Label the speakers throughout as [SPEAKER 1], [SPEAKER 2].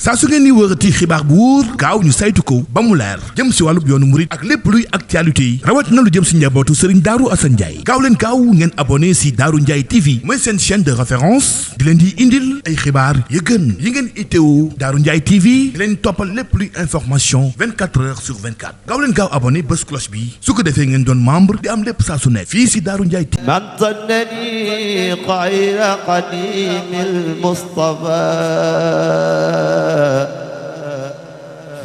[SPEAKER 1] saa su ngeen ni wërati xibaar bu wóor gaaw ñu saytu ko ba mu leer jëm si wàllub yoonu murit ak lépp luy actualité yi rawat na lu jëm si njabootu Serigne Darou Assane Ndiaye gaaw leen gaaw ngeen abonné si Darou Ndiaye TV mooy seen chaîne de référence di leen di indil ay xibaar yu gën yi ngeen itteewu Darou Ndiaye TV di leen toppal lépp luy information 24 heures sur 24 gaaw leen gaaw abonné bés cloche bi su ko defee ngeen doon membre di am lépp saa su ne fii si Darou Ndiaye TV.
[SPEAKER 2] man zannani xayra qadimil Mustafa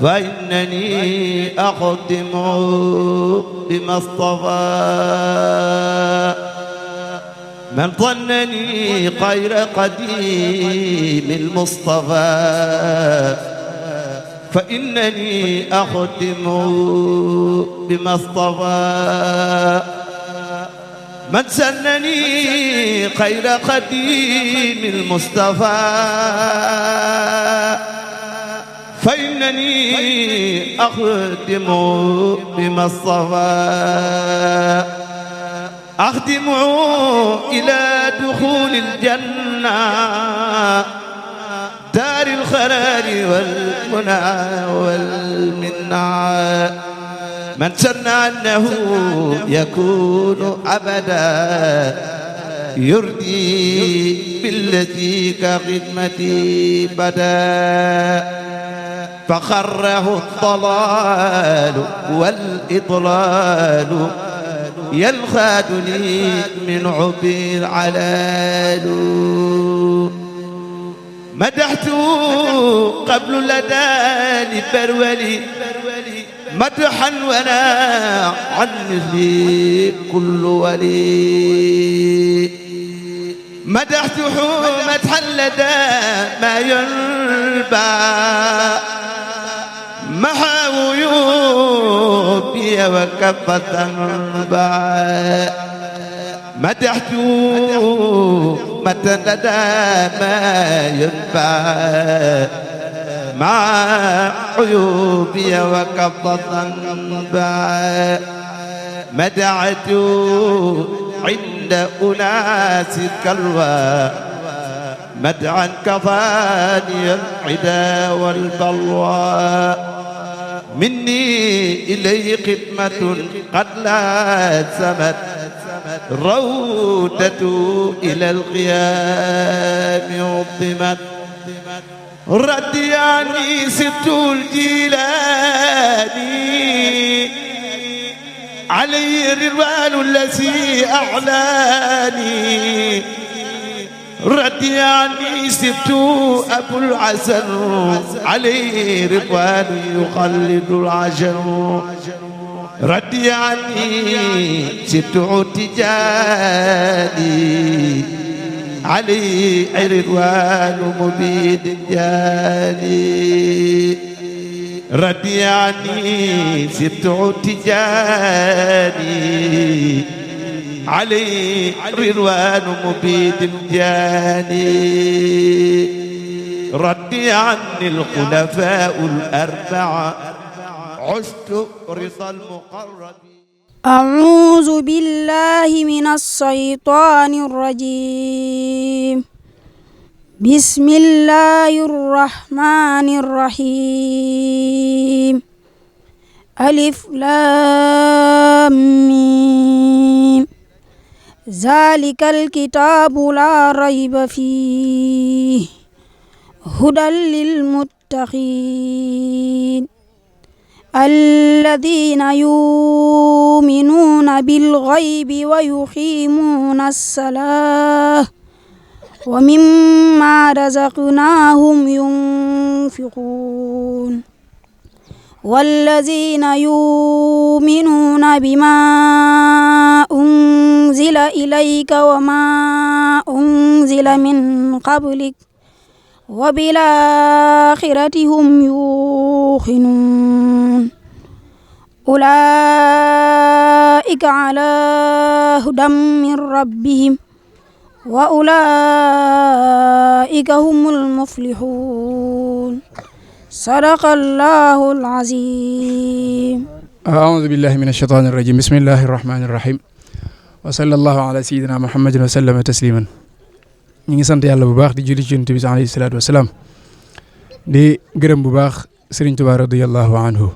[SPEAKER 2] فإنني أخدم بما اصطفى من ظنني خير قديم المصطفى فإنني أخدم بما اصطفى من سنني خير قديم المصطفى فإنني أخدم بما اصطفى أخدم إلى دخول الجنة دار الخير والمنى والمنى من سن أنه يكون أبدا يردي بالتي كخدمتي بدا فخره الضلال والإضلال ينخادني من عبي العلال مدحت قبل لدى برولي مدحا ولا عن مثلي كل ولي مدحته مدحا لدى ما ينبع محا عيوبي وكفة انبع مدحته مدحا لدى ما ينبع مع عيوبي وكفة انبع مدحت عند أناس كلوى مدعا كفاني العدا والبلوى مني إليه خدمة قد لازمت روضة إلى القيام عظمت ردي عني ست الجيلاني علي الرضوان الذي أعلاني ردي عني ست أبو العسل عليه رضوان يخلد العجل ردي عني ست تجاني عليه رضوان مبيد جاني ردي عني ست تجاني علي رضوان مبيد جاني ردي عني الخلفاء الأربعة عشت رضا المقربين.
[SPEAKER 3] أعوذ بالله من الشيطان الرجيم. بسم الله الرحمن الرحيم. ألف لام ميم. ذلك الكتاب لا ريب فيه هدى للمتقين الذين يؤمنون بالغيب ويقيمون الصلاة ومما رزقناهم ينفقون والذين يؤمنون بما أنزل إليك وما أنزل من قبلك وبالآخرة هم يوقنون أولئك على هدى من ربهم وأولئك هم المفلحون صدق الله العظيم.
[SPEAKER 4] أعوذ بالله من الشيطان الرجيم بسم الله الرحمن الرحيم وصلى الله على سيدنا محمد وسلم تسليما. ñi ngi sant yàlla bu baax di julli ci Yonent bi alayhi salaatu wasalaam di gërëm bu baax Serigne Touba radiyallahu anhu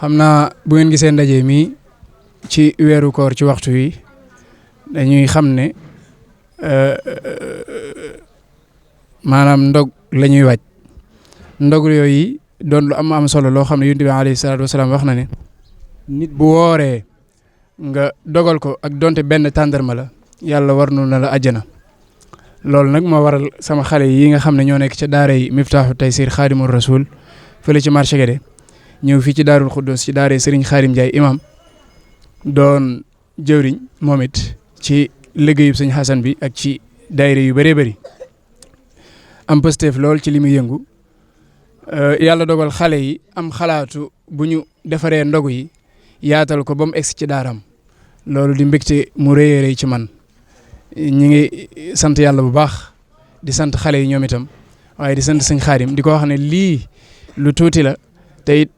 [SPEAKER 4] xam naa bu ngeen gisee ndaje mi ci weeru koor ci waxtu wi dañuy xam ne maanaam ndog la ñuy waaj ndog yooyu doon lu am solo loo xam ne Yonent bi alayhi salaatu wasalaam wax na ne nit bu wooree nga dogal ko ak donte benn tàndarma la yàlla war na la àjjana loolu nag moo waral sama xale yi nga xam ne ñoo nekk ca daara yi Miftaahu Taysir Xaadimul Rasul fële ci marché Guédé ñëw fii ci Daarul Xuddoos ci daara Serigne Xaadim Ndiaye imam doon jëwriñ moom it ci liggéeyub Sëñ Xasan bi ak ci daayira yu bëree bëri am pësteef lool ci li muy yëngu yàlla dogal xale yi am xalaatu bu ñu defaree ndogu yi yaatal ko ba mu egsi ci daaram loolu di mbégte mu rëy a rëy ci man ñi ngi sant yàlla bu baax di sant xale yi ñoom itam waaye di sant Sëñ Xaadim di ko wax ne lii lu tuuti la te it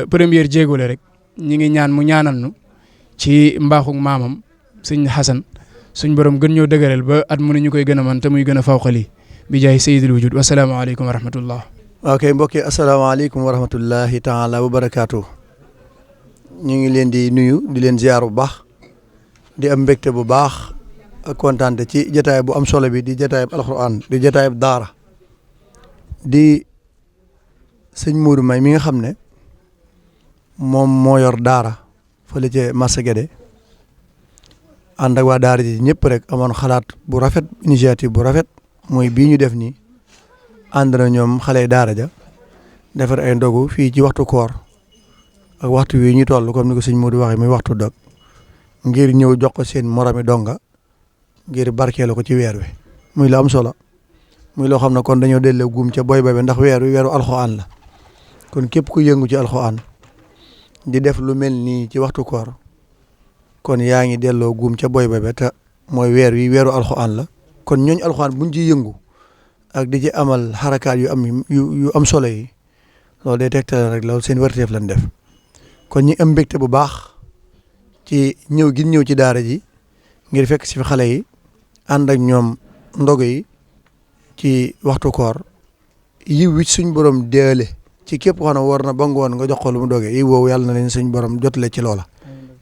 [SPEAKER 4] première jéego la rek ñi ngi ñaan mu ñaanal nu ci mbaaxug maamam Sëñ Xasan suñ borom gën ñoo dëgëral ba at mu ne ñu koy gën a man te muy gën a fawqali bi jaay sayyidul wujud wasalaamaaleykum wa rahmatullah.
[SPEAKER 5] ok mbokk yi asalaamaaleykum wa rahmatullahi taala wa barakaatu. ñu ngi leen di nuyu di leen ziar bu baax di am mbégte bu baax ak kontaante ci jotaay bu am solo bi di jotaayub alxuraan di jotaayub daara di sëñ Modou May mi nga xam ne moom moo yor daara fële ca marché Guédé ànd ak waa daara ji ñëpp rek amoon xalaat bu rafet initiative bu rafet mooy bii ñu def nii ànd na ñoom xale daara ja defar ay ndogu fii ci waxtu koor ak waxtu wi ñu toll comme ni ko sëñ Modou waxee muy waxtu dog ngir ñëw jox ko seen moromi donga ngir barkeelu ko ci weer wi muy la am solo muy loo xam ne kon dañoo delloo guum ca boy ba ndax weer wi weeru alxuraan la kon képp ku yëngu ci alxuraan di def lu mel nii ci waxtu koor kon yaa ngi delloo guum ca boy ba te mooy weer wi weeru alxuraan la kon ñooñ alxuraan buñ ci yëngu ak di ci amal xarakaat yu am solo yi loolu day tegtal rek loolu seen wërteef lañ def kon ñi am mbégte bu baax ci ñëw gi ñëw ci daara ji ngir fekk si fi xale yi ànd ak ñoom ndogu yi ci waxtu koor yiw wi suñ borom deele ci képp koo xam ne war na ba ngoon nga jox ko lu mu dogee yiw woowu yàlla na leen suñ borom jotale ci loola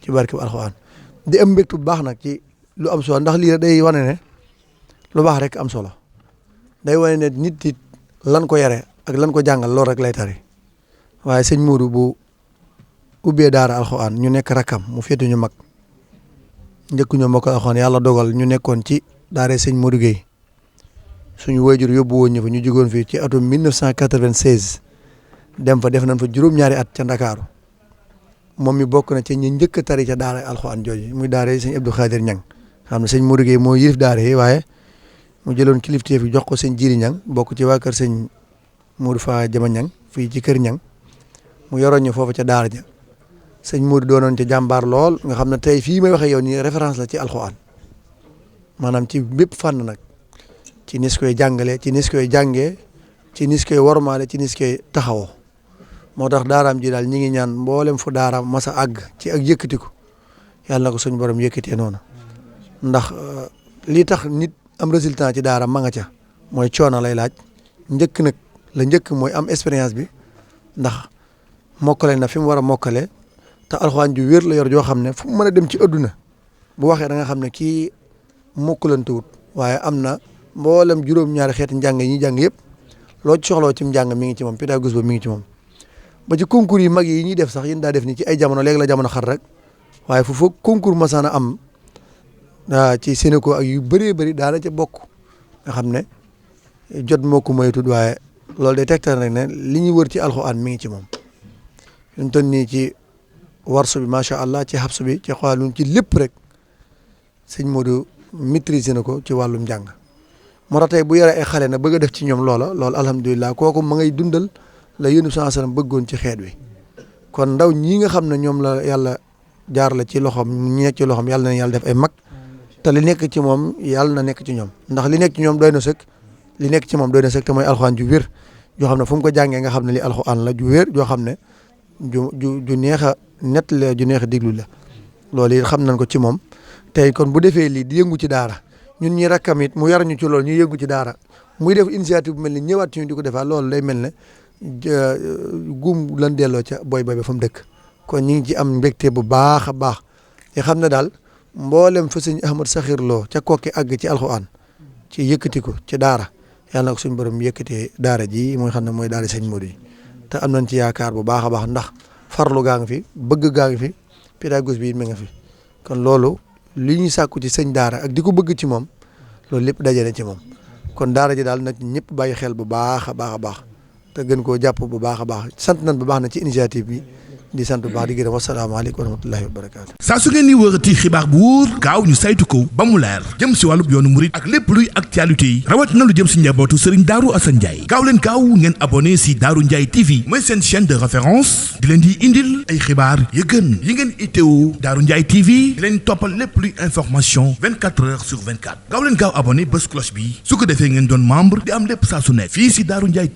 [SPEAKER 5] ci barke bu alxuraan di am mbégte bu baax nag ci lu am solo ndax lii day wane ne lu baax rek am solo day wane ne nit it lan ko yare ak lan ko jàngal loolu rek lay tari waaye sëñ Modou bu ubbee daara alxuraan ñu nekk rakkam mu féete ñu mag njëkk ñu mbokk alxuraan yàlla dogal ñu nekkoon ci daara sëñ Modou Guèye suñu wayjur yóbbu woon ñu fa ñu jógoon fii ci atum 1996 dem fa def nañ fa juróom-ñaari at ca Ndakaaru moom mi bokk na ci ñi njëkk a tari ca daara alxuraan jooju muy daara sëñ Abdou Khadir Ñang xam ne sëñ Modou Guèye moo yilif daara yi waaye mu jëloon kilifteef yi jox ko sëñ Jiri Ñang bokk ci waa kër sëñ Modou Fa Jama Ñang fii ci kër Ñang mu yoroon ñu foofu ca daara ja sëñ Modou doonoon ca jàmbaar lool nga xam ne tey fii may waxee yow nii référence la ci alxuraan maanaam ci bépp fànn nag ci nis koy jàngalee ci nis koy jàngee ci nis koy wormaale ci nis koy taxawoo moo tax daaraam ji daal ñi ngi ñaan mboolem fu daaraam masa àgg ci ak yëkkatiku yàlla na ko suñu borom yëkkatee noonu ndax lii tax nit am résultat ci daaraam ma nga ca mooy coono lay laaj njëkk nag la njëkk mooy am expérience bi ndax mokkale na fi mu war a mokkale te alxuraan ju wér la yor joo xam ne fu mu mën a dem ci adduna bu waxee da nga xam ne kii mokkalantewut waaye am na mboolem juróom-ñaari xeeti njàng yi ñuy jàng yëpp loo ci soxloo ci njàng mi ngi ci moom pédagogie ba mi ngi ci moom ba ci concours yi mag yi ñuy def sax yéen daa def ni ci ay jamono léegi la jamono xar rek waaye fu foog concours masaana am ci Sénégal ak yu bëree bëri daana ca bokk nga xam ne jot moo ko moytud waaye loolu day tegtal rek ne li ñuy wër ci alxuraan mi ngi ci moom ñun ton nii ci warsu bi macha allah ci xabsu bi ci xwaalun ci lépp rek sëñ Modou maîtriser na ko ci wàllum njàng moo tax tey bu yore ay xale na bëgg a def ci ñoom loolu alhamdulilah kooku ma ngay dundal la yónni sallam bëggoon ci xeet wi kon ndaw ñii nga xam ne ñoom la yàlla jaar la ci loxoom ñi nekk ci loxoom yàlla na yàlla def ay mag te li nekk ci moom yàlla na nekk ci ñoom ndax li nekk ci ñoom doy na sëkk li nekk ci moom doy na sëkk te mooy alxuraan ju wér joo xam ne fu mu ko jàngee nga xam ne li alxuraan la ju wér joo xam ne ju neex a nett la ju neex a diglu la loolu it xam nañ ko ci moom tey kon bu defee lii di yëngu ci daara ñun ñi rakkam it mu yar ñu ci loolu ñu yëngu ci daara muy def initiative bu mel ni ñëwaat ci ñu di ko defaat loolu day mel ne guum lan delloo ca boy ba fa mu dëkk kon ñu ngi ci am mbégte bu baax a baax te xam ne daal mboolem fa sëñ Ahmad Sakhir Lo ca kokki àgg ci alxuraan ci yëkkati ko ci daara yàlla na ko suñu borom yëkkatee daara ji mooy xam ne mooy daara sëñ Modou yi te am nañ ci yaakaar bu baax a baax ndax farlu gaa ngi fi bëgg gaa ngi fi pédagogie bi mi nga fi kon loolu li ñuy sàkku ci sëñ daara ak di ko bëgg ci moom loolu lépp daje na ci moom kon daara ji daal nag ñëpp bàyyi xel bu baax a baax a baax te gën koo jàpp bu baax a baax sant nañ bu baax na ci initiative bi di sant bu baax di gërëm wasalaamaaleykum wa rahmatullahi wa barakaatu.
[SPEAKER 1] saa su ngeen di wërati xibaar bu wóor gaaw ñu saytu ko ba mu leer jëm si wàllub yoonu murit ak lépp luy actualité rawatina lu jëm si njabootu Serigne Darou Assane Ndiaye gaaw leen gaaw ngeen abonné si Darou Ndiaye TV mooy seen chaîne de référence di leen di indil ay xibaar yu gën yi ngeen itteewu Darou Ndiaye TV di leen toppal lépp luy information 24 heures sur 24 gaaw leen gaaw abonné bés cloche bi su ko defee ngeen doon membre di am lépp saa su nekk fii si Darou Ndiaye